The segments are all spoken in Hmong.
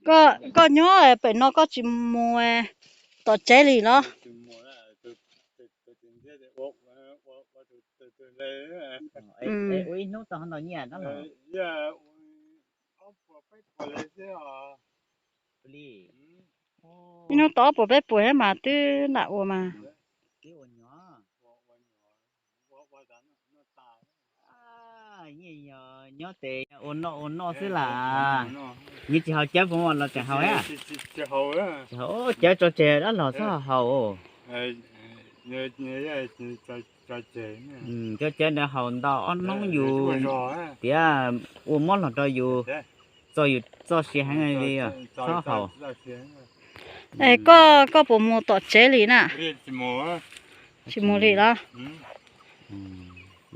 Koj, koj nyob pem no koj tsis mus tom tsev li los? Ib hnub tau ob puas peb puas thiab mas twb lam ua mas. Nyob tes ua noj ua noj xwb las. Nyias tsis haus cawv puas los tseem haus a? Cawv tso tseg dab los txhob haus. Cov cawv ntawd haus ntau ob hnub yus tiav ua mob los rau yus, txo yus txoj sia heev li, txhob haus. Koj, koj puas mus tom tsev li na? Tsis mus li los?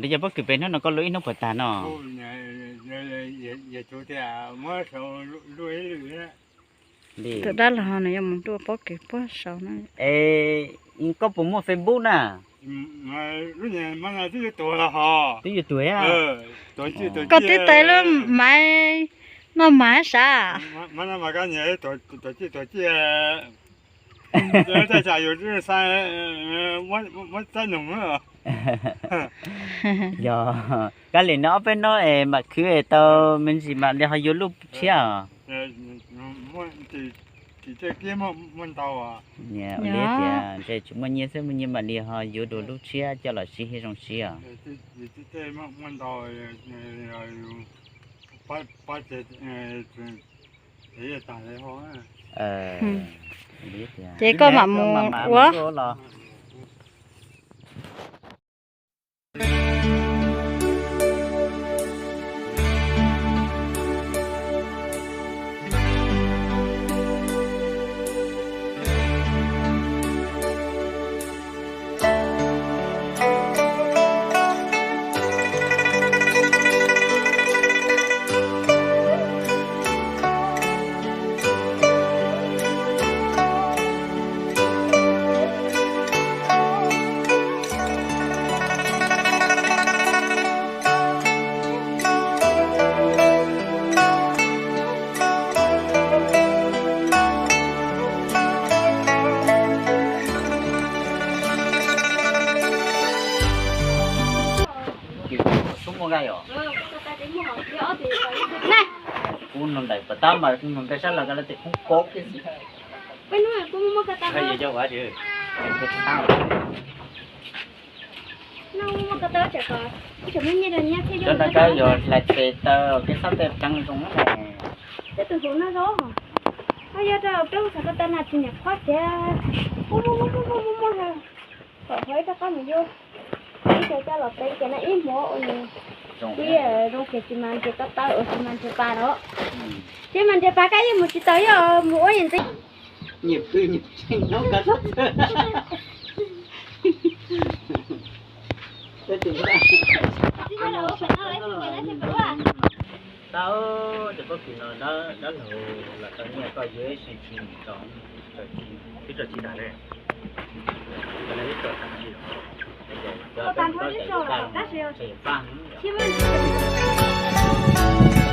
Li cov pob kws pem hnub no koj luaj ib hnub puas tag no? Tus dab laug no yuav mus luaj pob kws puag saud na. Es koj puas muaj Facebook na? Twb yuav tuag, koj twb tais lub maiv noj mas sav. Yog kab li no ob peb hnub es mam khwv tau me ntsis mam li ho yuav lub tshiab os. Ua li tias ntshe tsis muaj nyiaj xwb, muaj nyiaj mam li ho yuav dua lub tshiab coj los siv thiaj zoo siv os. Ces koj mam mus ua los. Kuv nug ntawm pos tab mas kuv nug ntawm sab los ko lawv tias koob pob kiag xwb. Cov no koj yuav hlais tes taw kev xab tes pleev zoo na. Tej tus hluas no zoo, koj yuav rau peb ua xav ko taw no tsis nyam qhuab tiag. Muaj muaj muaj muaj muaj kom ho ib rab qab mus yug ib co coj los pleev ces no ib hmos ua zoo tiag, zoo tiag tsis mas nrhiav ko taw uas tsis mas nrhiav pas los. Tsis mas nrhiav pas koj yeej mus tsis tau, yog mus ua yam ntxiv. Nyiam pw nyiam tseem nyob ko sab txawg. Tau, cov pob kws no dab laug los tau nyiaj koj yuav ib seem tsis tau, twb tso tsis tas ne. Ko no twb tso tas li os. Tsis muaj ntsis.